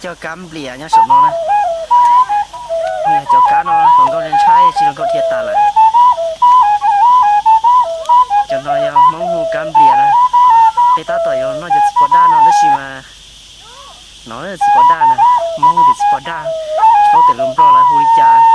Cov kab nplias nyob saum no na, yog cov kab no hluas nkauj ntshai tsis hluas nkauj dhia tas lawm. Cov no yog Hmoob hu kab nplias na. Peb tab tom yuav noj cov txiv pos daj no tab sis mas no txiv pos daj na, Hmoob hu tias txiv pos daj, tsis paub tias lus Nplog lawv hu li cas.